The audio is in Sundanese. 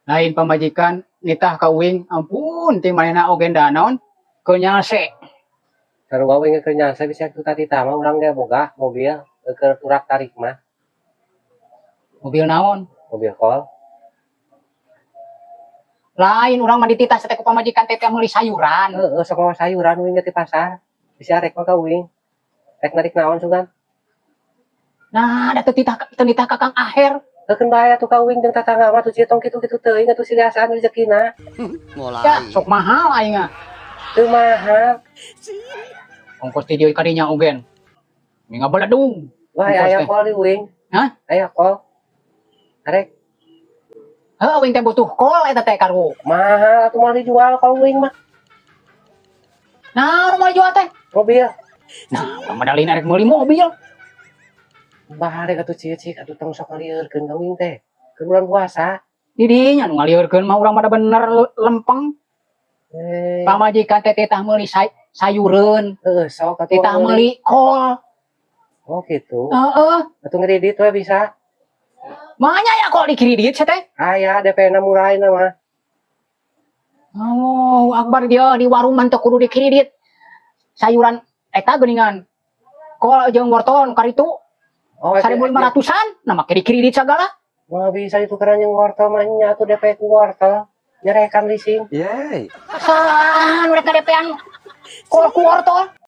Lain pamajikan nitah ka uing, ampun ti manehna oge da naon? Keur nyalse. Sarua uing keur nyalse, bisa ku tadi mah urang ge boga mobil keur turak tarik mah. Mobil naon? Mobil kol. Lain, urang mah dititah teh ku pamajikan teh teh meuli sayuran. Heeh, sok mawa sayuran uing ge ti pasar. Bisa rek mah ka uing. Rek narik naon sugan? Nah, da teu titah, teu nitah ka Kang Aher. Heukeun bae atuh ka uing jeung tatangga mah tuh tong kitu-kitu teuing atuh, silih asaan rezekina. Ya, sok mahal aing ah. Teu mahal. Ongkos ti dieu ka dinya oge. Mi ngabeledung. Wah, Ongkos aya teh. kol di uing. Hah? Aya kol. Arek? Heuh, uing teh butuh kol eta teh karu. Mahal atuh, moal dijual kol uing mah. Nah, nu moal jual teh? Mobil. Nah, urang mah dalina rek meuli mobil. Balik atuh, cicik atuh, tong sok ngalieurkeun ka uing teh. Keur bulan puasa. Di dinya nu ngalieurkeun mah, urang mah da bener lempeng. Eh, Pamajikan teh titah meuli sayureun, heuh, sok atuh. Titah meuli kol. Oh, gitu. Heeh. Atuh ngredit we bisa. Makanya ya kok dikredit sia teh? Aya DP na murah na mah. Oh, akbar, dia di warung mah teu kudu dikredit. Sayuran eta geuningan. Kol jeung wortel nu karitu Oh, 1500-an, nah make dikredit sagala. Mah bisa ditukeran jeung wortel mah nya atuh, DP ku wortel. Nyerekan leasing. Yeay. Saha nu rek DP-an kol ku wortel?